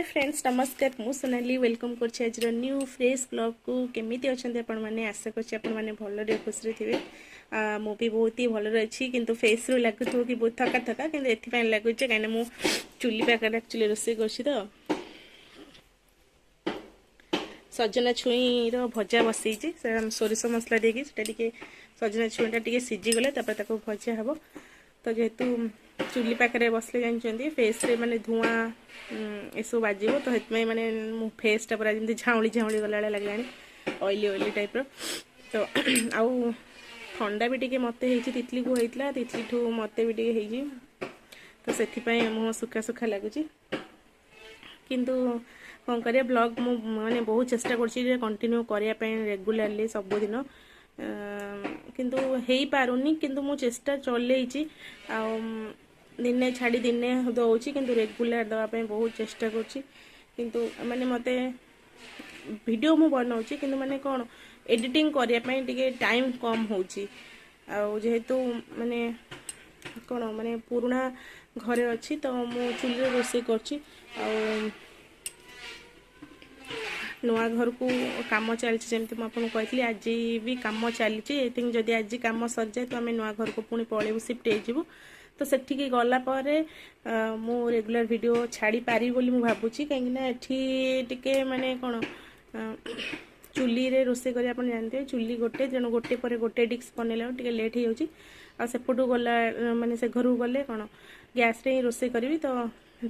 Friends नमस्कार, ମୁଁ Sonali welcome କରୁଛି ଆଜିର ନ୍ୟୁ ଫ୍ରେଶ୍ ବ୍ଲଗ୍କୁ। କେମିତି ଅଛନ୍ତି ଆପଣମାନେ? ଆଶା କରୁଛି ଆପଣମାନେ ଭଲରେ ଖୁସିରେ ଥିବେ। ମୁଁ ବି ବହୁତ ହି ଭଲରେ ଅଛି, କିନ୍ତୁ ଫେସ୍ରୁ ଲାଗୁଥିବ କି ବହୁତ ଥକା ଥକା, କିନ୍ତୁ ଏଥିପାଇଁ ଲାଗୁଛି କାହିଁକିନା ମୁଁ ଚୁଲି ପାଖରେ ଆକ୍ଚୁଆଲି ରୋଷେଇ କରୁଛି। ତ ସଜନା ଛୁଇଁର ଭଜା ବସେଇଛି, ସେ ସୋରିଷ ମସଲା ଦେଇକି। ସେଟା ଟିକେ ସଜନା ଛୁଇଁଟା ଟିକେ ସିଝିଗଲେ ତାପରେ ତାକୁ ଭଜା ହେବ। ତ ଯେହେତୁ ଚୁଲି ପାଖରେ ବସିଲେ ଜାଣିଛନ୍ତି ଫେସ୍ରେ ମାନେ ଧୂଆଁ ଏସବୁ ବାଜିବ, ତ ସେଥିପାଇଁ ମାନେ ମୋ ଫେସ୍ଟା ପୁରା ଯେମିତି ଝାଉଁଳି ଝାଉଁଳି ଗଲାଭଳିଆ ଲାଗିଲାଣି, ଅଏଲି ଅଏଲି ଟାଇପ୍ର। ତ ଆଉ ଥଣ୍ଡା ବି ଟିକେ ମୋତେ ହେଇଛି, ତିତଲିକୁ ହେଇଥିଲା, ତିତଲିଠୁ ମୋତେ ବି ଟିକେ ହେଇଛି, ତ ସେଥିପାଇଁ ମୁହଁ ଶୁଖା ଶୁଖା ଲାଗୁଛି। କିନ୍ତୁ କ'ଣ କରିବା, ବ୍ଲଗ୍ ମୁଁ ମାନେ ବହୁତ ଚେଷ୍ଟା କରୁଛି ଯେ କଣ୍ଟିନ୍ୟୁ କରିବା ପାଇଁ ରେଗୁଲାରଲି ସବୁଦିନ, କିନ୍ତୁ ହେଇପାରୁନି। କିନ୍ତୁ ମୁଁ ଚେଷ୍ଟା ଚଲେଇଛି ଆଉ ଦିନେ ଛାଡ଼ି ଦିନେ ଦେଉଛି, କିନ୍ତୁ ରେଗୁଲାର ଦେବା ପାଇଁ ବହୁତ ଚେଷ୍ଟା କରୁଛି। କିନ୍ତୁ ମାନେ ମୋତେ ଭିଡ଼ିଓ ମୁଁ ବନାଉଛି, କିନ୍ତୁ ମାନେ କ'ଣ ଏଡ଼ିଟିଂ କରିବା ପାଇଁ ଟିକେ ଟାଇମ୍ କମ୍ ହେଉଛି। ଆଉ ଯେହେତୁ ମାନେ କ'ଣ ମାନେ ପୁରୁଣା ଘରେ ଅଛି, ତ ମୁଁ ଚୁଲିରେ ରୋଷେଇ କରୁଛି। ଆଉ ନୂଆ ଘରକୁ କାମ ଚାଲିଛି, ଯେମିତି ମୁଁ ଆପଣଙ୍କୁ କହିଥିଲି, ଆଜି ବି କାମ ଚାଲିଛି। I think ଯଦି ଆଜି କାମ ସରିଯାଏ ତ ଆମେ ନୂଆ ଘରକୁ ପୁଣି ପଳେଇବୁ, ସିଫ୍ଟ ହେଇଯିବୁ। ତ ସେଠିକି ଗଲା ପରେ ମୁଁ ରେଗୁଲାର ଭିଡ଼ିଓ ଛାଡ଼ିପାରିବି ବୋଲି ମୁଁ ଭାବୁଛି, କାହିଁକିନା ଏଠି ଟିକେ ମାନେ କ'ଣ ଚୁଲିରେ ରୋଷେଇ କରି ଆପଣ ଜାଣିଥିବେ, ଚୁଲି ଗୋଟେ, ତେଣୁ ଗୋଟେ ପରେ ଗୋଟେ ଡିସ୍କ ବନେଇଲା ବେଳକୁ ଟିକେ ଲେଟ୍ ହେଇଯାଉଛି। ଆଉ ସେପଟକୁ ଗଲା ମାନେ ସେ ଘରକୁ ଗଲେ କ'ଣ ଗ୍ୟାସ୍ରେ ହିଁ ରୋଷେଇ କରିବି। ତ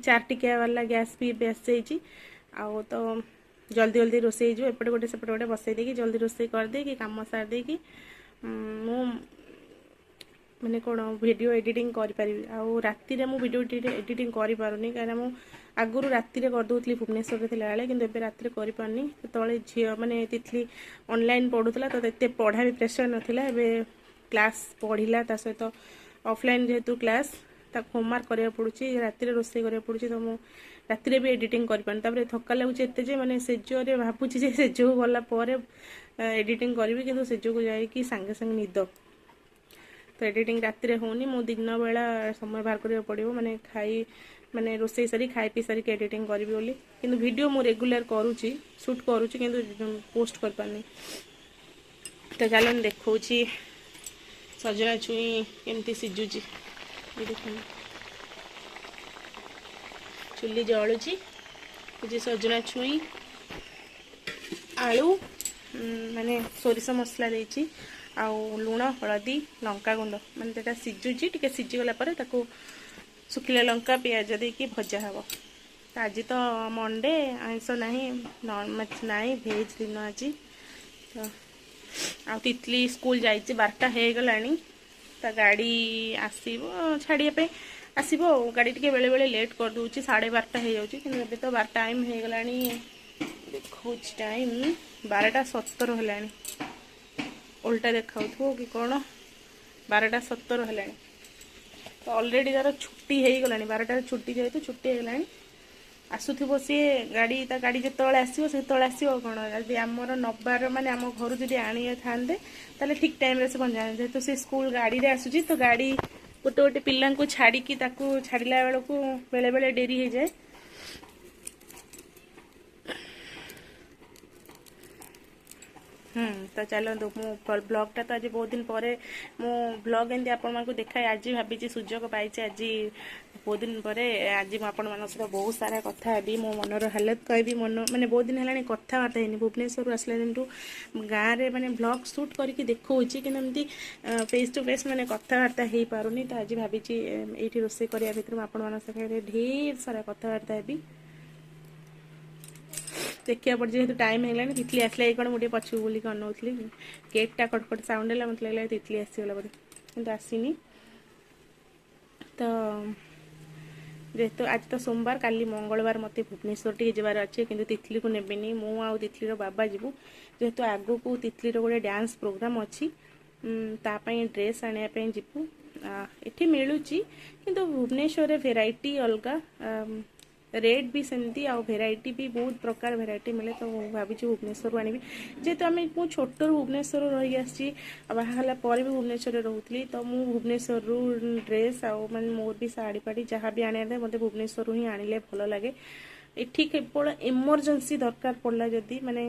4 ଟିକିଆ ବାଲା ଗ୍ୟାସ୍ ବି ଏବେ ଆସିଯାଇଛି, ଆଉ ତ ଜଲ୍ଦି ଜଲ୍ଦି ରୋଷେଇ ହେଇଯିବ। ଏପଟେ ଗୋଟେ ସେପଟେ ଗୋଟେ ବସେଇ ଦେଇକି ଜଲ୍ଦି ରୋଷେଇ କରିଦେଇକି କାମ ସାରି ଦେଇକି ମୁଁ ମାନେ କ'ଣ ଭିଡ଼ିଓ ଏଡ଼ିଟିଂ କରିପାରିବି। ଆଉ ରାତିରେ ମୁଁ ଭିଡ଼ିଓ ଏଡ଼ିଟିଂ କରିପାରୁନି, କାହିଁକିନା ମୁଁ ଆଗରୁ ରାତିରେ କରିଦେଉଥିଲି ଭୁବନେଶ୍ୱରରେ ଥିଲାବେଳେ, କିନ୍ତୁ ଏବେ ରାତିରେ କରିପାରୁନି। ସେତେବେଳେ ଝିଅ ମାନେ ତିଥଲି ଅନଲାଇନ୍ ପଢ଼ୁଥିଲା, ତ ଏତେ ପଢ଼ା ବି ପ୍ରେସର୍ ନଥିଲା। ଏବେ କ୍ଲାସ୍ ପଢ଼ିଲା, ତା ସହିତ ଅଫଲାଇନ୍ ଯେହେତୁ କ୍ଲାସ୍, ତାକୁ ହୋମୱାର୍କ କରିବାକୁ ପଡ଼ୁଛି, ରାତିରେ ରୋଷେଇ କରିବାକୁ ପଡ଼ୁଛି, ତ ମୁଁ ରାତିରେ ବି ଏଡ଼ିଟିଂ କରିପାରୁନି। ତାପରେ ଥକା ଲାଗୁଛି ଏତେ ଯେ ମାନେ ସେଜରେ ଭାବୁଛି ଯେ ସେଜକୁ ଗଲା ପରେ ଏଡ଼ିଟିଂ କରିବି, କିନ୍ତୁ ସେଜକୁ ଯାଇକି ସାଙ୍ଗେ ସାଙ୍ଗେ ନିଦ। ତ ଏଡ଼ିଟିଂ ରାତିରେ ହେଉନି, ମୁଁ ଦିନ ବେଳା ସମୟ ବାହାର କରିବାକୁ ପଡ଼ିବ, ମାନେ ଖାଇ ମାନେ ରୋଷେଇ ସାରି ଖାଇ ପିଇ ସାରିକି ଏଡ଼ିଟିଂ କରିବି ବୋଲି। କିନ୍ତୁ ଭିଡ଼ିଓ ମୁଁ ରେଗୁଲାର କରୁଛି, ସୁଟ୍ କରୁଛି, କିନ୍ତୁ ପୋଷ୍ଟ କରିପାରୁନି। ତ ଚାଲନ୍ତୁ ଦେଖାଉଛି ସଜନା ଛୁଇଁ କେମିତି ସିଝୁଛି। ଦେଖନ୍ତୁ ଚୁଲି ଜଳୁଛି, କିଛି ସଜନା ଛୁଇଁ ଆଳୁ ମାନେ ସୋରିଷ ମସଲା ଦେଇଛି, ଆଉ ଲୁଣ ହଳଦୀ ଲଙ୍କାଗୁଣ୍ଡ, ମାନେ ସେଇଟା ସିଝୁଛି। ଟିକେ ସିଝିଗଲା ପରେ ତାକୁ ଶୁଖିଲା ଲଙ୍କା ପିଆଜ ଦେଇକି ଭଜା ହେବ। ତ ଆଜି ତ ମଣ୍ଡେ, ଆଇଁଷ ନାହିଁ, ନନଭେଜ୍ ନାହିଁ, ଭେଜ୍ ଦିନ ଆଜି। ତ ଆଉ ତିତଲି ସ୍କୁଲ ଯାଇଛି, 12ଟା ହେଇଗଲାଣି, ତା ଗାଡ଼ି ଆସିବ ଛାଡ଼ିବା ପାଇଁ ଆସିବ। ଆଉ ଗାଡ଼ି ଟିକେ ବେଳେବେଳେ ଲେଟ୍ କରିଦେଉଛି, 12:30 ହେଇଯାଉଛି, କିନ୍ତୁ ଏବେ ତ ଟାଇମ୍ ହେଇଗଲାଣି, ଦେଖାଉଛି ଟାଇମ୍ 12:17 ହେଲାଣି, ଓଲଟା ଦେଖାଉଥିବ କି କ'ଣ, 12:17 ହେଲାଣି। ତ ଅଲରେଡ଼ି ତାର ଛୁଟି ହେଇଗଲାଣି, 12ଟାରେ ଛୁଟି ଯେହେତୁ ଛୁଟି ହେଇଗଲାଣି, ଆସୁଥିବ ସିଏ ଗାଡ଼ି। ତା ଗାଡ଼ି ଯେତେବେଳେ ଆସିବ ସେତେବେଳେ ଆସିବ। କ'ଣ ଯଦି ଆମର ନବାର ମାନେ ଆମ ଘରୁ ଯଦି ଆଣିଥାନ୍ତେ ତାହେଲେ ଠିକ୍ ଟାଇମ୍ରେ ସେ ପହଞ୍ଚାନ୍ତେ। ଯେହେତୁ ସେ ସ୍କୁଲ ଗାଡ଼ିରେ ଆସୁଛି, ତ ଗାଡ଼ି ଗୋଟେ ଗୋଟେ ପିଲାଙ୍କୁ ଛାଡ଼ିକି ତାକୁ ଛାଡ଼ିଲା ବେଳକୁ ବେଳେବେଳେ ଡେରି ହେଇଯାଏ। ତ ଚାଲନ୍ତୁ, ମୁଁ ବ୍ଲଗ୍ଟା ତ ଆଜି ବହୁତ ଦିନ ପରେ ମୁଁ ବ୍ଲଗ୍ ଏମିତି ଆପଣମାନଙ୍କୁ ଦେଖାଏ, ଆଜି ଭାବିଛି ସୁଯୋଗ ପାଇଛି ଆଜି ବହୁତ ଦିନ ପରେ, ଆଜି ମୁଁ ଆପଣମାନଙ୍କ ସହିତ ବହୁତ ସାରା କଥା ହେବି, ମୋ ମନର ହାଲତ କହିବି। ମନ ମାନେ ବହୁତ ଦିନ ହେଲାଣି କଥାବାର୍ତ୍ତା ହେଇନି। ଭୁବନେଶ୍ୱରରୁ ଆସିଲା ଦିନଠୁ ଗାଁରେ ମାନେ ବ୍ଲଗ୍ ସୁଟ୍ କରିକି ଦେଖାଉଛି, କିନ୍ତୁ ଏମିତି ଫେସ୍ ଟୁ ଫେସ୍ ମାନେ କଥାବାର୍ତ୍ତା ହେଇପାରୁନି। ତ ଆଜି ଭାବିଛି ଏଇଠି ରୋଷେଇ କରିବା ଭିତରେ ମୁଁ ଆପଣମାନଙ୍କ ସାଙ୍ଗରେ ଢେର ସାରା କଥାବାର୍ତ୍ତା ହେବି। ଦେଖିବାକୁ ପଡ଼ୁଛି ଯେହେତୁ ଟାଇମ୍ ହେଇଗଲାଣି, ତିତଲି ଆସିଲା ଏଇ କ'ଣ, ମୁଁ ଟିକେ ପଛକୁ ବୁଲିକି ଅନଉଥିଲି, ଗେଟ୍ଟା କଟକଟ ସାଉଣ୍ଡ ହେଲା, ମୋତେ ଲାଗିଲା ତିତଲି ଆସିଗଲା ବୋଧେ, କିନ୍ତୁ ଆସିନି। ତ ଯେହେତୁ ଆଜି ତ ସୋମବାର, କାଲି ମଙ୍ଗଳବାର, ମୋତେ ଭୁବନେଶ୍ୱର ଟିକେ ଯିବାର ଅଛି, କିନ୍ତୁ ତିତଲିକୁ ନେବିନି, ମୁଁ ଆଉ ତିତଲିର ବାବା ଯିବୁ। ଯେହେତୁ ଆଗକୁ ତିତଲିର ଗୋଟେ ଡ୍ୟାନ୍ସ ପ୍ରୋଗ୍ରାମ୍ ଅଛି, ତା ପାଇଁ ଡ୍ରେସ୍ ଆଣିବା ପାଇଁ ଯିବୁ। ଏଠି ମିଳୁଛି, କିନ୍ତୁ ଭୁବନେଶ୍ୱରରେ ଭେରାଇଟି ଅଲଗା, ରେଟ୍ ବି ସେମିତି, ଆଉ ଭେରାଇଟି ବି ବହୁତ ପ୍ରକାର ଭେରାଇଟି ମିଳେ। ତ ମୁଁ ଭାବିଛି ଭୁବନେଶ୍ୱରରୁ ଆଣିବି, ଯେହେତୁ ଆମେ ମୁଁ ଛୋଟରୁ ଭୁବନେଶ୍ୱରରୁ ରହିକି ଆସିଛି, ଆଉ ବାହା ହେଲା ପରେ ବି ଭୁବନେଶ୍ୱରରେ ରହୁଥିଲି। ତ ମୁଁ ଭୁବନେଶ୍ୱରରୁ ଡ୍ରେସ୍ ଆଉ ମାନେ ମୋର ବି ଶାଢ଼ୀ ଫାଢ଼ୀ ଯାହା ବି ଆଣିବା ମୋତେ ଭୁବନେଶ୍ୱରରୁ ହିଁ ଆଣିଲେ ଭଲ ଲାଗେ। ଏଠି କେବଳ ଏମର୍ଜେନ୍ସି ଦରକାର ପଡ଼ିଲା ଯଦି ମାନେ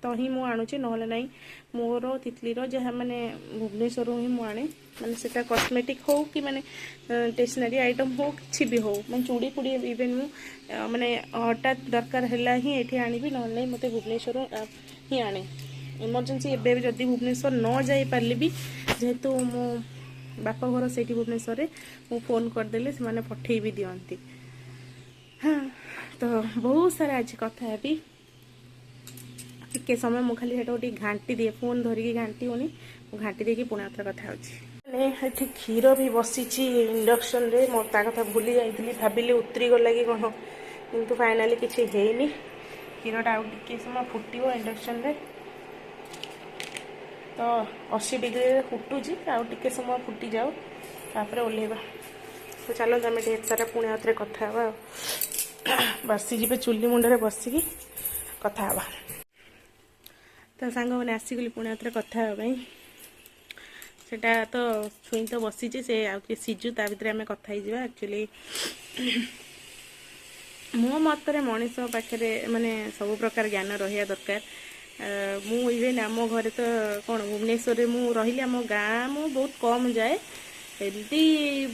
ତ ହିଁ ମୁଁ ଆଣୁଛି, ନହେଲେ ନାହିଁ। ମୋର ତିତଲିର ଯାହା ମାନେ ଭୁବନେଶ୍ୱରରୁ ହିଁ ମୁଁ ଆଣେ, ମାନେ ସେଟା କସ୍ମେଟିକ୍ ହଉ କି ମାନେ ଷ୍ଟେସନାରୀ ଆଇଟମ୍ ହଉ, କିଛି ବି ହଉ, ମାନେ ଚୁଡ଼ି ଫୁଡ଼ି ଇଭେନ୍ ମୁଁ ମାନେ ହଠାତ୍ ଦରକାର ହେଲା ହିଁ ଏଠି ଆଣିବି, ନହେଲେ ନାହିଁ, ମୋତେ ଭୁବନେଶ୍ୱରରୁ ହିଁ ଆଣେ ଏମର୍ଜେନ୍ସି। ଏବେ ବି ଯଦି ଭୁବନେଶ୍ୱର ନ ଯାଇପାରିଲି ବି, ଯେହେତୁ ମୋ ବାପ ଘର ସେଇଠି ଭୁବନେଶ୍ୱରରେ, ମୁଁ ଫୋନ୍ କରିଦେଲେ ସେମାନେ ପଠେଇ ବି ଦିଅନ୍ତି। ହଁ, ତ ବହୁତ ସାରା ଆଜି କଥା ହେବି। ଟିକେ ସମୟ ମୁଁ ଖାଲି ସେଟାକୁ ଟିକେ ଘାଣ୍ଟି ଦିଏ, ଫୋନ୍ ଧରିକି ଘାଣ୍ଟି ହେଉନି। ମୁଁ ଘାଣ୍ଟି ଦେଇକି ପୁଣି ଆଉଥରେ କଥା ହେଉଛି। ମାନେ ଏଠି କ୍ଷୀର ବି ବସିଛି ଇଣ୍ଡକ୍ସନରେ, ମୁଁ ତା କଥା ଭୁଲି ଯାଇଥିଲି, ଭାବିଲି ଉତରି ଗଲା କି କ'ଣ, କିନ୍ତୁ ଫାଇନାଲି କିଛି ହେଇନି। କ୍ଷୀରଟା ଆଉ ଟିକେ ସମୟ ଫୁଟିବ ଇଣ୍ଡକ୍ସନରେ। ତ 80 ଡିଗ୍ରୀରେ ଫୁଟୁଛି, ଆଉ ଟିକେ ସମୟ ଫୁଟିଯାଉ, ତାପରେ ଓହ୍ଲେଇବା। ତ ଚାଲନ୍ତୁ, ଆମେ ଟିକେ ସାରା ପୁଣି ଆଉଥରେ କଥା ହେବା। ଆଉ ବସିଯିବେ ଚୁଲି ମୁଣ୍ଡରେ, ବସିକି କଥା ହେବା। ତ ସାଙ୍ଗମାନେ, ଆସିଗଲି ପୁଣି ଆଉଥରେ କଥା ହେବା ପାଇଁ। ସେଟା ତ ଛୁଇଁ ତ ବସିଛି, ସେ ଆଉ ଟିକେ ସିଝୁ, ତା ଭିତରେ ଆମେ କଥା ହେଇଯିବା। ଆକ୍ଚୁଆଲି ମୋ ମତରେ ମଣିଷ ପାଖରେ ମାନେ ସବୁ ପ୍ରକାର ଜ୍ଞାନ ରହିବା ଦରକାର। ମୁଁ ଇଭେନ୍ ଆମ ଘରେ ତ କ'ଣ, ଭୁବନେଶ୍ୱରରେ ମୁଁ ରହିଲି, ଆମ ଗାଁ ମୁଁ ବହୁତ କମ୍ ଯାଏ, ଏମିତି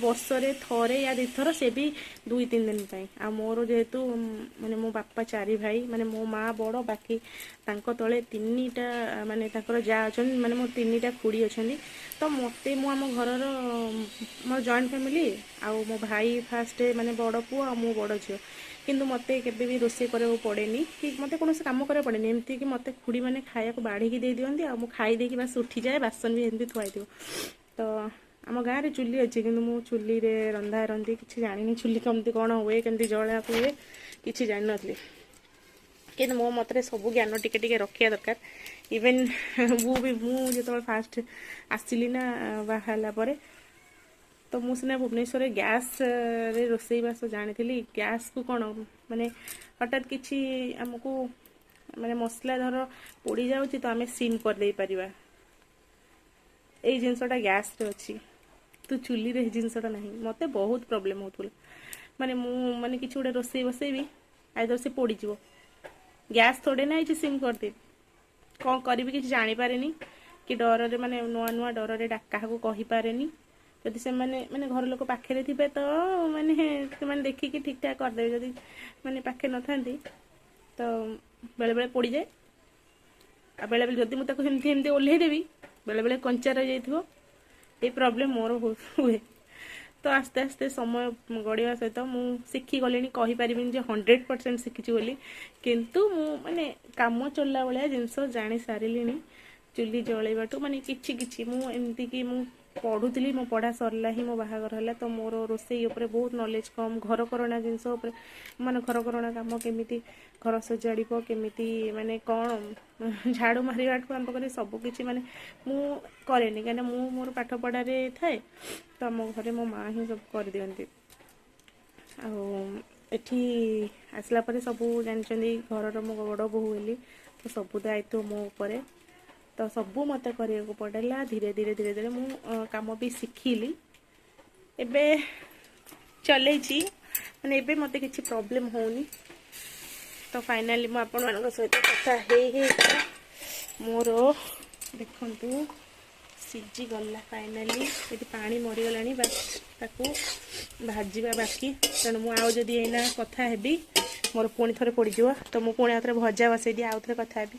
ବର୍ଷରେ ଥରେ ୟା ଦୁଇଥର, ସେ ବି 2-3 ଦିନ ପାଇଁ। ଆଉ ମୋର ଯେହେତୁ ମାନେ ମୋ ବାପା ଚାରି ଭାଇ, ମାନେ ମୋ ମା ବଡ଼, ବାକି ତାଙ୍କ ତଳେ ତିନିଟା ମାନେ ତାଙ୍କର ଯା ଅଛନ୍ତି, ମାନେ ମୋ ତିନିଟା ଖୁଡ଼ି ଅଛନ୍ତି। ତ ମୋତେ ମୁଁ ଆମ ଘରର, ମୋର ଜଏଣ୍ଟ ଫ୍ୟାମିଲି, ଆଉ ମୋ ଭାଇ ଫାଷ୍ଟ ମାନେ ବଡ଼ ପୁଅ ଆଉ ମୁଁ ବଡ଼ ଝିଅ। କିନ୍ତୁ ମୋତେ କେବେ ବି ରୋଷେଇ କରିବାକୁ ପଡ଼େନି କି ମୋତେ କୌଣସି କାମ କରିବାକୁ ପଡ଼େନି। ଏମିତିକି ମୋତେ ଖୁଡ଼ିମାନେ ଖାଇବାକୁ ବାଢ଼ିକି ଦେଇ ଦିଅନ୍ତି ଆଉ ମୁଁ ଖାଇ ଦେଇକି ବାସ୍ ଉଠିଯାଏ, ବାସନ ବି ଏମିତି ଥୁଆ ହେଇଥିବ। ତ ଆମ ଗାଁରେ ଚୁଲି ଅଛି, କିନ୍ତୁ ମୁଁ ଚୁଲିରେ ରନ୍ଧା ରନ୍ଧି କିଛି ଜାଣିନି। ଚୁଲି କେମିତି କ'ଣ ହୁଏ, କେମିତି ଜଳାକୁ ହୁଏ, କିଛି ଜାଣିନଥିଲି। କିନ୍ତୁ ମୋ ମତରେ ସବୁ ଜ୍ଞାନ ଟିକେ ଟିକେ ରଖିବା ଦରକାର। ଇଭେନ୍ ମୁଁ ବି, ମୁଁ ଯେତେବେଳେ ଫାଷ୍ଟ ଆସିଲି ନା ବାହା ହେଲା ପରେ, ତ ମୁଁ ସିନା ଭୁବନେଶ୍ୱରରେ ଗ୍ୟାସ୍ରେ ରୋଷେଇବାସ ଜାଣିଥିଲି। ଗ୍ୟାସ୍କୁ କ'ଣ ମାନେ ହଠାତ୍ କିଛି ଆମକୁ ମାନେ ମସଲା ଧର ପୋଡ଼ି ଯାଉଛି, ତ ଆମେ ସିମ୍ କରିଦେଇ ପାରିବା। ଏଇ ଜିନିଷଟା ଗ୍ୟାସ୍ରେ ଅଛି, ତ ଚୁଲିରେ ଏ ଜିନିଷଟା ନାହିଁ। ମୋତେ ବହୁତ ପ୍ରୋବ୍ଲେମ୍ ହେଉଥିଲା। ମାନେ ମୁଁ ମାନେ କିଛି ଗୋଟେ ରୋଷେଇ ବସେଇବି, ଆଇଦର ସେ ପୋଡ଼ିଯିବ, ଗ୍ୟାସ୍ ଥୋଡ଼େ ନା ହେଇଛି ସିମ୍ କରିଦେବି। କ'ଣ କରିବି କିଛି ଜାଣିପାରେନି କି ଡରରେ, ମାନେ ନୂଆ ନୂଆ ଡରରେ କାହାକୁ କହିପାରେନି। ଯଦି ସେମାନେ ମାନେ ଘର ଲୋକ ପାଖରେ ଥିବେ ତ ମାନେ ସେମାନେ ଦେଖିକି ଠିକ୍ ଠାକ୍ କରିଦେବେ। ଯଦି ମାନେ ପାଖରେ ନଥାନ୍ତି ତ ବେଳେବେଳେ ପୋଡ଼ିଯାଏ, ଆଉ ବେଳେବେଳେ ଯଦି ମୁଁ ତାକୁ ଏମିତି ଏମିତି ଓହ୍ଲେଇ ଦେବି, ବେଳେବେଳେ କଞ୍ଚା ରହିଯାଇଥିବ। ଏଇ ପ୍ରୋବ୍ଲେମ୍ ମୋର ହୁଏ। ତ ଆସ୍ତେ ଆସ୍ତେ ସମୟ ଗଡ଼ିବା ସହିତ ମୁଁ ଶିଖିଗଲିଣି। କହିପାରିବିନି ଯେ 100% ଶିଖିଛି ବୋଲି, କିନ୍ତୁ ମୁଁ ମାନେ କାମ ଚଳିଲା ଭଳିଆ ଜିନିଷ ଜାଣି ସାରିଲିଣି। ଚୁଲି ଜଳେଇବାଠୁ ମାନେ କିଛି କିଛି ମୁଁ ଏମିତିକି ମୁଁ ପଢ଼ୁଥିଲି, ମୋ ପଢ଼ା ସରିଲା ହିଁ ମୋ ବାହାଘର ହେଲା। ତ ମୋର ରୋଷେଇ ଉପରେ ବହୁତ ନଲେଜ କମ୍, ଘରକରଣା ଜିନିଷ ଉପରେ, ମାନେ ଘରକରଣା କାମ କେମିତି ଘର ସଜାଡ଼ିବ, କେମିତି ମାନେ କ'ଣ ଝାଡ଼ୁ ମାରିବାଠୁ ଆରମ୍ଭ କରି ସବୁ କିଛି ମାନେ ମୁଁ କରେନି, କାହିଁକିନା ମୁଁ ମୋର ପାଠ ପଢ଼ାରେ ଥାଏ। ତ ଆମ ଘରେ ମୋ ମା ହିଁ ସବୁ କରିଦିଅନ୍ତି। ଆଉ ଏଠି ଆସିଲା ପରେ ସବୁ ଜାଣିଛନ୍ତି, ଘରର ମୋ ବଡ଼ ବୋହୂ ବୋଲି ତ ସବୁ ଦାୟିତ୍ୱ ମୋ ଉପରେ, ତ ସବୁ ମୋତେ କରିବାକୁ ପଡ଼ିଲା। ଧୀରେ ଧୀରେ ଧୀରେ ଧୀରେ ମୁଁ କାମ ବି ଶିଖିଲି। ଏବେ ଚଲେଇଛି, ମାନେ ଏବେ ମୋତେ କିଛି ପ୍ରୋବ୍ଲେମ୍ ହେଉନି। ତ ଫାଇନାଲି ମୁଁ ଆପଣମାନଙ୍କ ସହିତ କଥା ହେଇ ହେଇକା ମୋର ଦେଖନ୍ତୁ ସିଝିଗଲା ଫାଇନାଲି। ଏଠି ପାଣି ମରିଗଲାଣି, ବାସ୍ ତାକୁ ଭାଜିବା ବାକି। ତେଣୁ ମୁଁ ଆଉ ଯଦି ଏଇନା କଥା ହେବି, ମୋର ପୁଣି ଥରେ ପୋଡ଼ିଯିବ। ତ ମୁଁ ପୁଣି ଆଉ ଥରେ ଭଜା ବସେଇ ଦିଏ, ଆଉ ଥରେ କଥା ହେବି।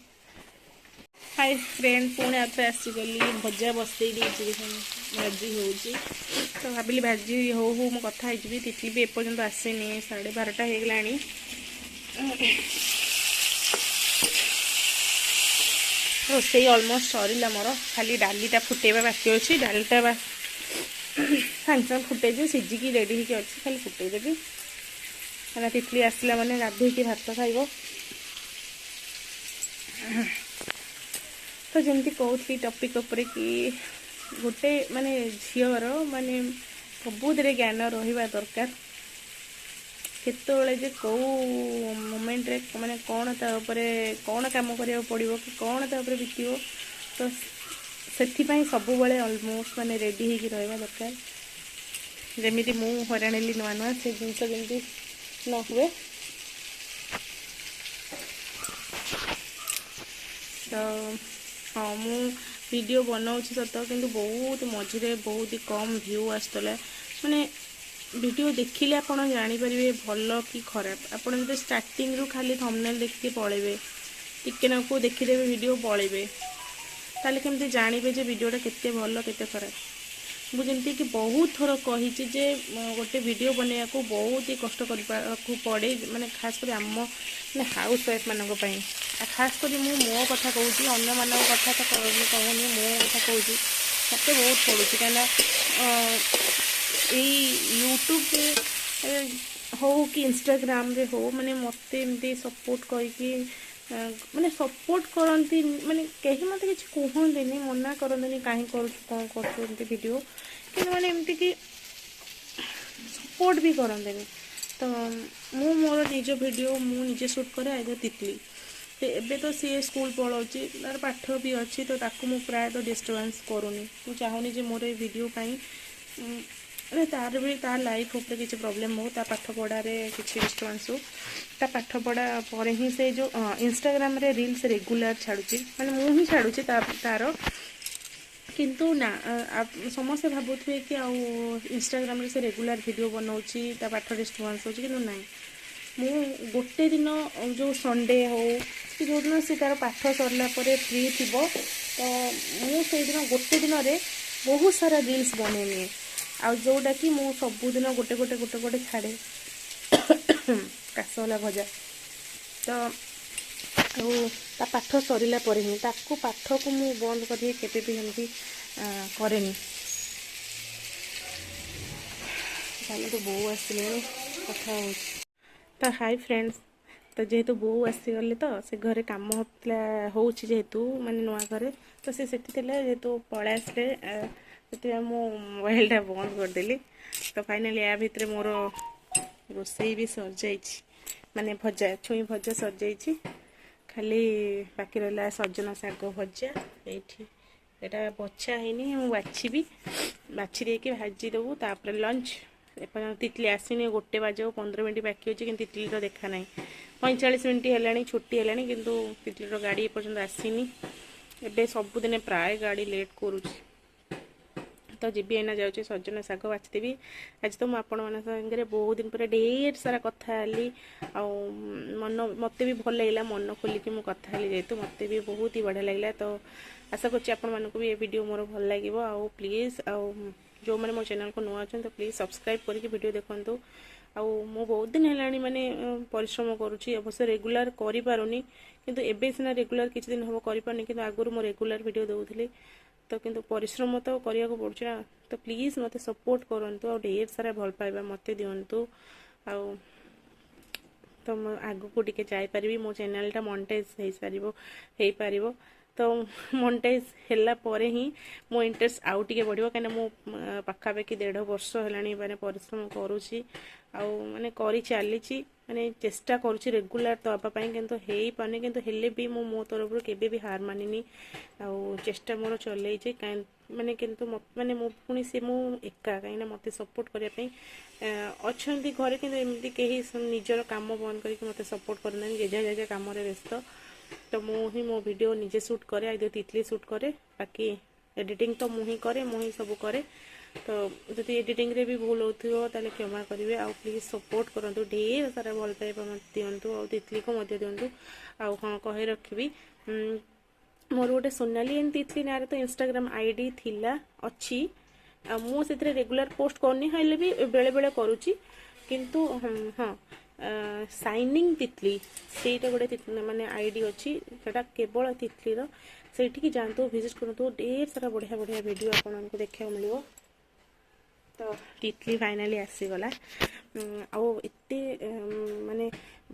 ହାଇ ଫ୍ରେଣ୍ଡ, ପୁଣି ଆଉ ଥରେ ଆସିଗଲି। ଭଜା ବସେଇ ଦେଇଛି, ଭାଜି ହେଉଛି। ତ ଭାବିଲି ଭାଜି ହଉ ହଉ ମୁଁ କଥା ହେଇଯିବି। ତିତଲି ବି ଏପର୍ଯ୍ୟନ୍ତ ଆସିନି, 12:30 ହେଇଗଲାଣି। ରୋଷେଇ ଅଲମୋଷ୍ଟ ସରିଲା ମୋର, ଖାଲି ଡାଲିଟା ଫୁଟେଇବା ବାକି ଅଛି। ଡାଲିଟା ବା ସାଙ୍ଗେ ସାଙ୍ଗେ ଫୁଟେଇଯିବ, ସିଝିକି ରେଡ଼ି ହେଇକି ଅଛି, ଖାଲି ଫୁଟେଇଦେବି। କାହିଁକିନା ତିତଲି ଆସିଲା ମାନେ ଗାଧେଇକି ଭାତ ଖାଇବ। ତ ଯେମିତି କହୁଥିଲି ଟପିକ୍ ଉପରେ କି ଗୋଟେ ମାନେ ଝିଅର ମାନେ ସବୁଥିରେ ଜ୍ଞାନ ରହିବା ଦରକାର। କେତେବେଳେ ଯେ କେଉଁ ମୋମେଣ୍ଟରେ ମାନେ କ'ଣ ତା ଉପରେ କ'ଣ କାମ କରିବାକୁ ପଡ଼ିବ କି କ'ଣ ତା ଉପରେ ବିତିବ, ତ ସେଥିପାଇଁ ସବୁବେଳେ ଅଲମୋଷ୍ଟ ମାନେ ରେଡ଼ି ହେଇକି ରହିବା ଦରକାର। ଯେମିତି ମୁଁ ହଇରାଣ ହେଲି ନୂଆ ନୂଆ, ସେ ଜିନିଷ ଯେମିତି ନ ହୁଏ। ତ ହଁ, ମୁଁ ଭିଡ଼ିଓ ବନାଉଛି ସତ, କିନ୍ତୁ ବହୁତ ମଝିରେ ବହୁତ କମ୍ ଭ୍ୟୁ ଆସୁଥିଲା। ମାନେ ଭିଡ଼ିଓ ଦେଖିଲେ ଆପଣ ଜାଣିପାରିବେ ଭଲ କି ଖରାପ। ଆପଣ ଯଦି ଷ୍ଟାର୍ଟିଂରୁ ଖାଲି ଥମ୍ବନେଲ୍ ଦେଖିକି ପଳେଇବେ, ଟିକେ ନାକୁ ଦେଖିଦେବେ ଭିଡ଼ିଓ ପଳେଇବେ, ତାହେଲେ କେମିତି ଜାଣିବେ ଯେ ଭିଡ଼ିଓଟା କେତେ ଭଲ କେତେ ଖରାପ? ମୁଁ ଯେମିତିକି ବହୁତ ଥର କହିଛି ଯେ ଗୋଟେ ଭିଡ଼ିଓ ବନେଇବାକୁ ବହୁତ ହି କଷ୍ଟ କରିବାକୁ ପଡ଼େ, ମାନେ ଖାସ କରି ଆମ ମାନେ ହାଉସ୍ ୱାଇଫ୍ମାନଙ୍କ ପାଇଁ। ଆଉ ଖାସ କରି ମୁଁ ମୋ କଥା କହୁଛି, ଅନ୍ୟମାନଙ୍କ କଥା ତ କହୁନି, ମୋ କଥା କହୁଛି। ମୋତେ ବହୁତ ପଡ଼ୁଛି, କାହିଁକିନା ଏଇ ୟୁଟ୍ୟୁବରେ ହଉ କି ଇନଷ୍ଟାଗ୍ରାମରେ ହଉ, ମାନେ ମୋତେ ଏମିତି ସପୋର୍ଟ କରିକି, ମାନେ ସପୋର୍ଟ କରନ୍ତି, ମାନେ କେହି ମୋତେ କିଛି କୁହନ୍ତିନି, ମନା କରନ୍ତିନି କାହିଁ କରୁଛୁ, କ'ଣ କରୁଛୁ ଏମିତି ଭିଡ଼ିଓ, କିନ୍ତୁ ମାନେ ଏମିତିକି ସପୋର୍ଟ ବି କରନ୍ତିନି। ତ ମୁଁ ମୋର ନିଜ ଭିଡ଼ିଓ ମୁଁ ନିଜେ ସୁଟ୍ କରେ। ଆଇଦର ତିତଲି ତ ଏବେ ତ ସିଏ ସ୍କୁଲ ପଳାଉଛି, ତାର ପାଠ ବି ଅଛି, ତ ତାକୁ ମୁଁ ପ୍ରାୟତଃ ଡିଷ୍ଟର୍ବାନ୍ସ କରୁନି। ମୁଁ ଚାହୁଁନି ଯେ ମୋର ଏ ଭିଡ଼ିଓ ପାଇଁ ମାନେ ତାର ବି ତା ଲାଇଫ୍ ଉପରେ କିଛି ପ୍ରୋବ୍ଲେମ୍ ହଉ, ତା ପାଠ ପଢ଼ାରେ କିଛି ଡିଷ୍ଟର୍ବାନ୍ସ ହଉ। ତା ପାଠ ପଢ଼ା ପରେ ହିଁ ସେ ଯେଉଁ ଇନଷ୍ଟାଗ୍ରାମରେ ରିଲ୍ସ ରେଗୁଲାର ଛାଡ଼ୁଛି, ମାନେ ମୁଁ ହିଁ ଛାଡ଼ୁଛି ତାର। କିନ୍ତୁ ନା, ସମସ୍ତେ ଭାବୁଥିବେ କି ଆଉ ଇନଷ୍ଟାଗ୍ରାମରେ ସେ ରେଗୁଲାର ଭିଡ଼ିଓ ବନାଉଛି, ତା ପାଠ ଡିଷ୍ଟର୍ବାନ୍ସ ହେଉଛି, କିନ୍ତୁ ନାହିଁ। ମୁଁ ଗୋଟେ ଦିନ ଯେଉଁ ସଣ୍ଡେ ହଉ କି ଯେଉଁଦିନ ସେ ତାର ପାଠ ସରିଲା ପରେ ଫ୍ରି ଥିବ, ତ ମୁଁ ସେଇଦିନ ଗୋଟେ ଦିନରେ ବହୁତ ସାରା ରିଲ୍ସ ବନେଇ ନିଏ, ଆଉ ଯେଉଁଟାକି ମୁଁ ସବୁଦିନ ଗୋଟେ ଗୋଟେ ଗୋଟେ ଗୋଟେ ଛାଡ଼େ। କାଶ ହେଲା ଭଜା ତ। ଆଉ ତା ପାଠ ସରିଲା ପରେ ହିଁ ତାକୁ ପାଠକୁ ମୁଁ ବନ୍ଦ କରିକି କେବେ ବି ଏମିତି କରେନି। ତାହେଲେ ତ ବୋଉ ଆସିଲେଣି, କଥା ହେଉଛି। ତ ହାଇ ଫ୍ରେଣ୍ଡସ୍, ତ ଯେହେତୁ ବୋଉ ଆସିଗଲେ, ତ ସେ ଘରେ କାମ ହେଉଥିଲା, ହେଉଛି ଯେହେତୁ ମାନେ ନୂଆ ଘରେ, ତ ସେ ସେଠି ଥିଲେ, ଯେହେତୁ ପଳେଇ ଆସିଲେ, ସେଥିପାଇଁ ମୁଁ ମୋବାଇଲଟା ବନ୍ଦ କରିଦେଲି। ତ ଫାଇନାଲି ୟା ଭିତରେ ମୋର ରୋଷେଇ ବି ସରିଯାଇଛି, ମାନେ ଭଜା, ଛୁଇଁ ଭଜା ସରିଯାଇଛି, ଖାଲି ବାକି ରହିଲା ସଜନା ଶାଗ ଭଜା। ଏଇଠି ଏଇଟା ବଛା ହେଇନି, ମୁଁ ବାଛିବି, ବାଛି ଦେଇକି ଭାଜି ଦେବୁ, ତାପରେ ଲଞ୍ଚ। ଏପର୍ଯ୍ୟନ୍ତ ତିତଲି ଆସିନି। 1 ବାଜିବାକୁ 15 ମିନିଟ୍ ବାକି ଅଛି, କିନ୍ତୁ ତିତଲିର ଦେଖା ନାହିଁ। 45 ମିନିଟ୍ ହେଲାଣି, ଛୁଟି ହେଲାଣି, କିନ୍ତୁ ତିତଲିର ଗାଡ଼ି ଏପର୍ଯ୍ୟନ୍ତ ଆସିନି। ଏବେ ସବୁଦିନେ ପ୍ରାୟ ଗାଡ଼ି ଲେଟ୍ କରୁଛି। ତ ଯିବି ଏଇନା, ଯାଉଛି ସଜନା ଶାଗ ବାଛିଦେବି। ଆଜି ତ ମୁଁ ଆପଣମାନଙ୍କ ସାଙ୍ଗରେ ବହୁତ ଦିନ ପରେ ଢେର ସାରା କଥା ହେଲି, ଆଉ ମନ ମୋତେ ବି ଭଲ ଲାଗିଲା। ମନ ଖୋଲିକି ମୁଁ କଥା ହେଲି ଯେହେତୁ, ମୋତେ ବି ବହୁତ ହି ବଢ଼ିଆ ଲାଗିଲା। ତ ଆଶା କରୁଛି ଆପଣମାନଙ୍କୁ ବି ଏ ଭିଡ଼ିଓ ମୋର ଭଲ ଲାଗିବ। ଆଉ ପ୍ଲିଜ୍, ଆଉ ଯେଉଁମାନେ ମୋ ଚ୍ୟାନେଲକୁ ନୂଆ ଅଛନ୍ତି, ତ ପ୍ଲିଜ୍ ସବସ୍କ୍ରାଇବ୍ କରିକି ଭିଡ଼ିଓ ଦେଖନ୍ତୁ। ଆଉ ମୁଁ ବହୁତ ଦିନ ହେଲାଣି ମାନେ ପରିଶ୍ରମ କରୁଛି, ଅବଶ୍ୟ ରେଗୁଲାର କରିପାରୁନି, କିନ୍ତୁ ଏବେ ସିନା ରେଗୁଲାର କିଛି ଦିନ ହେବ କରିପାରୁନି, କିନ୍ତୁ ଆଗରୁ ମୁଁ ରେଗୁଲାର ଭିଡ଼ିଓ ଦେଉଥିଲି। ତ କିନ୍ତୁ ପରିଶ୍ରମ ତ କରିବାକୁ ପଡ଼ୁଛି ନା। ତ ପ୍ଲିଜ୍ ମୋତେ ସପୋର୍ଟ କରନ୍ତୁ ଆଉ ଢେର ସାରା ଭଲ ପାଇବା ମୋତେ ଦିଅନ୍ତୁ, ଆଉ ତ ମୁଁ ଆଗକୁ ଟିକେ ଯାଇପାରିବି, ମୋ ଚ୍ୟାନେଲଟା ମନିଟାଇଜ୍ ହେଇସାରିବ, ହେଇପାରିବ। ତ ମନିଟାଇଜ୍ ହେଲା ପରେ ହିଁ ମୋ ଇଣ୍ଟରେଷ୍ଟ ଆଉ ଟିକେ ବଢ଼ିବ, କାହିଁକିନା ମୁଁ ପାଖାପାଖି 1.5 ବର୍ଷ ହେଲାଣି ମାନେ ପରିଶ୍ରମ କରୁଛି, ଆଉ ମାନେ କରି ଚାଲିଛି, ମାନେ ଚେଷ୍ଟା କରୁଛି ରେଗୁଲାର ଦେବା ପାଇଁ, କିନ୍ତୁ ହେଇପାରୁନି। କିନ୍ତୁ ହେଲେ ବି ମୁଁ ମୋ ତରଫରୁ କେବେ ବି ହାର ମାନିନି, ଆଉ ଚେଷ୍ଟା ମୋର ଚଲେଇଛି। କାହିଁ ମାନେ କିନ୍ତୁ ମାନେ ମୁଁ ପୁଣି ସେ ମୁଁ ଏକା, କାହିଁକିନା ମୋତେ ସପୋର୍ଟ କରିବା ପାଇଁ ଅଛନ୍ତି ଘରେ, କିନ୍ତୁ ଏମିତି କେହି ନିଜର କାମ ବନ୍ଦ କରିକି ମୋତେ ସପୋର୍ଟ କରୁନାହାନ୍ତି। ଯେଝା ଯେଝା କାମରେ ବ୍ୟସ୍ତ। ତ ମୁଁ ହିଁ ମୋ ଭିଡ଼ିଓ ନିଜେ ସୁଟ୍ କରେ, ଆଉ ତିତଲି ସୁଟ୍ କରେ, ବାକି ଏଡ଼ିଟିଂ ତ ମୁଁ ହିଁ କରେ, ମୁଁ ହିଁ ସବୁ କରେ। ତ ଯଦି ଏଡ଼ିଟିଂରେ ବି ଭୁଲ ହେଉଥିବ ତାହେଲେ କ୍ଷମା କରିବେ, ଆଉ ପ୍ଲିଜ୍ ସପୋର୍ଟ କରନ୍ତୁ, ଢେର ସାରା ଭଲ ପାଇବା ମୋତେ ଦିଅନ୍ତୁ, ଆଉ ତିତଲିକୁ ମଧ୍ୟ ଦିଅନ୍ତୁ। ଆଉ ହଁ, କହି ରଖିବି, ମୋର ଗୋଟେ ସୋନାଲି ଏଣ୍ଡ ତିତଲି ନାଁରେ ତ ଇନଷ୍ଟାଗ୍ରାମ I D ଥିଲା, ଅଛି, ଆଉ ମୁଁ ସେଥିରେ ରେଗୁଲାର ପୋଷ୍ଟ କରୁନି, ହେଲେ ବି ବେଳେବେଳେ କରୁଛି। କିନ୍ତୁ ହଁ, ସାଇନିଂ ତିତଲି ସେଇଟା ଗୋଟେ ମାନେ I D ଅଛି, ସେଇଟା କେବଳ ତିତଲିର। ସେଇଠିକି ଯାଆନ୍ତୁ, ଭିଜିଟ୍ କରନ୍ତୁ, ଢେର ସାରା ବଢ଼ିଆ ବଢ଼ିଆ ଭିଡ଼ିଓ ଆପଣଙ୍କୁ ଦେଖିବାକୁ ମିଳିବ। ତ ତିତଲି ଫାଇନାଲି ଆସିଗଲା, ଆଉ ଏତେ ମାନେ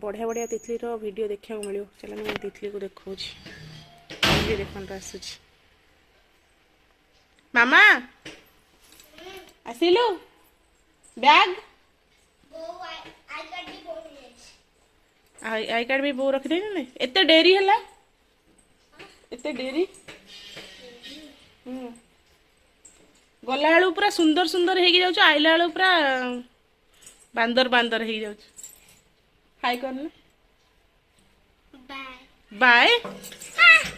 ବଢ଼ିଆ ବଢ଼ିଆ ତିତଲିର ଭିଡ଼ିଓ ଦେଖିବାକୁ ମିଳିବ। ଚାଲ, ମୁଁ ତିତଲିକୁ ଦେଖାଉଛି। ତିତଲି ଦେଖନ୍ତୁ ଆସୁଛି। ମାମା, ଆସିଲୁ? ବ୍ୟାଗ୍, I card ବି ବୋଉ ରଖିଦେଇଛନ୍ତି। ଏତେ ଡେରି ହେଲା, ଏତେ ଡେରି। ଗଲା ବେଳକୁ ପୁରା ସୁନ୍ଦର ସୁନ୍ଦର ହେଇକି ଯାଉଛୁ, ଆଇଲା ବେଳକୁ ପୁରା ବାନ୍ଦର ବାନ୍ଦର ହେଇକି ଯାଉଛୁ। ହାଇ କରନା। ବାଏ।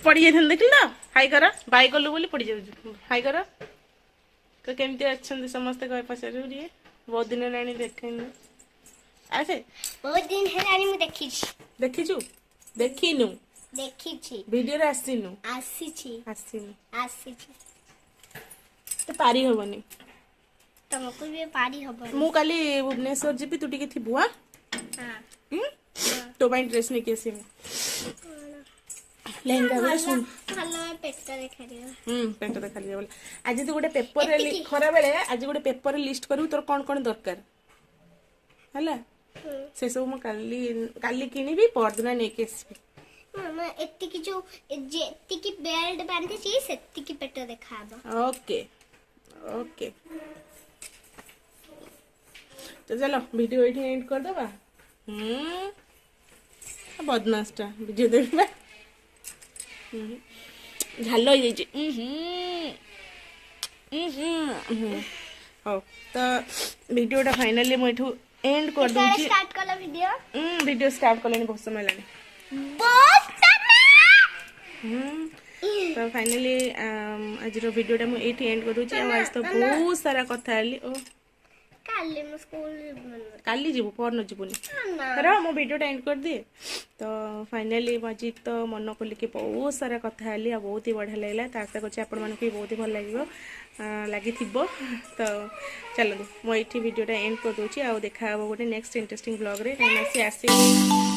ପଡି ଯାଇଥାନ୍ତୁ, ଦେଖିଲୁ ତ? ହାଇ କର। ବାଇ କଲୁ ବୋଲି ପଡିଯାଉଛୁ। ହାଇ କର। ତ କେମିତି ଅଛନ୍ତି ସମସ୍ତେ କହ, ପଚାରିବୁ ଟିକେ। ବହୁତ ଦିନ ହେଲାଣି ଦେଖେନି, ଆସେ। ବହୁତ ଦିନ ହେଲାଣି ମୁଁ ଦେଖିଛି। ଦେଖିଛୁ? ଦେଖିନୁ। ଦେଖିଛି। ଭିଡିଓରେ ଆସିନୁ। ଆସିଛି। ଆସିନୁ। ଆସିଛି। ତ ପାରି ହବନି। ତମକୁ ବି ପାରି ହବନି। ମୁଁ କାଲି ଭୁବନେଶ୍ୱର ଯିବି, ତୁ ଟିକେ ଥିବୁ। ହଁ। ହଁ। ଉଁ? ତୋ ପାଇଁ ଡ୍ରେସ୍ ନେଇକି ଆସିବି, ଲେହେଙ୍ଗା ଗୋଟେ। ଶୁଣ। ଭଲ ପେଟ ଦେଖାଯିବ। ହୁଁ, ପେଟ ଦେଖାଯିବ ବୋଲେ। ଆଜି ତୁ ଗୋଟେ ପେପରରେ ଏତିକି। ଖରାବେଳେ ଆଜି ଗୋଟେ ପେପରରେ ଲିଷ୍ଟ କରିବୁ, ତୋର କ'ଣ କ'ଣ ଦରକାର ହେଲା। ସେସବୁ ମୁଁ କାଲି କାଲି କିଣିବି, ପରଦିନ ନେଇକି ଆସିବି। ମାମା, ଏତିକି ଯୋଉ ଯେତିକି ବେଲ୍ଟ ବାନ୍ଧିଛି, ସେତିକି ପେଟ ଦେଖାହବ। ଓକେ ଓକେ, ତ ଚାଲ, ଭିଡ଼ିଓ ଏଇଠି ଏଣ୍ଡ କରିଦେବା। ବଦମାସଟା, ଭିଡ଼ିଓ ଦେଖିବା। ଝାଲ ହେଇଯାଇଛି। ଉଁ ହୁଁ ଉଁ ହୁଁ ହୁଁ। ହଉ, ତ ଭିଡ଼ିଓଟା ଫାଇନାଲି ମୁଁ ଏଠୁ ଏଣ୍ଡ କେତେବେଳେ କରିଦେଉଛି। ଷ୍ଟାର୍ଟ କଲ ଭିଡିଓ? ଭିଡ଼ିଓ ଷ୍ଟାର୍ଟ କଲେଣି, ବହୁତ ସମୟ ହେଲାଣି। ବହୁତ ସମୟ। ତ ଫାଇନାଲି ଆଜିର ଭିଡ଼ିଓଟା ମୁଁ ଏଇଠି ଏଣ୍ଡ କରିଦେଉଛି। ଆଉ ଆଜି ତ ବହୁତ ସାରା କଥା ହେଲି ଓ କାଲି ମୁଁ ସ୍କୁଲ ଯିବିନି। କାଲି ଯିବୁ, ପରଦିନ ଯିବୁନି। ନା। ରହ, ମୁଁ ଭିଡ଼ିଓଟା ଏଣ୍ଡ କରିଦିଏ। ତ ଫାଇନାଲି ମୁଁ ଆଜି ତ ମନ ଖୋଲିକି ବହୁତ ସାରା କଥା ହେଲି ଆଉ ବହୁତ ହି ବଢ଼ିଆ ଲାଗିଲା। ତ ଆଶା କରୁଛି ଆପଣମାନଙ୍କୁ ବି ବହୁତ ହି ଭଲ ଲାଗିବ, ଲାଗିଥିବ। ତ ଚାଲନ୍ତୁ, ମୁଁ ଏଇଠି ଭିଡ଼ିଓଟା ଏଣ୍ଡ କରିଦେଉଛି ଆଉ ଦେଖା ହେବ ଗୋଟେ ନେକ୍ସଟ ଇଣ୍ଟରେଷ୍ଟିଂ ବ୍ଲଗ୍ରେ, କାହିଁକିନା ସେ ଆସିବ।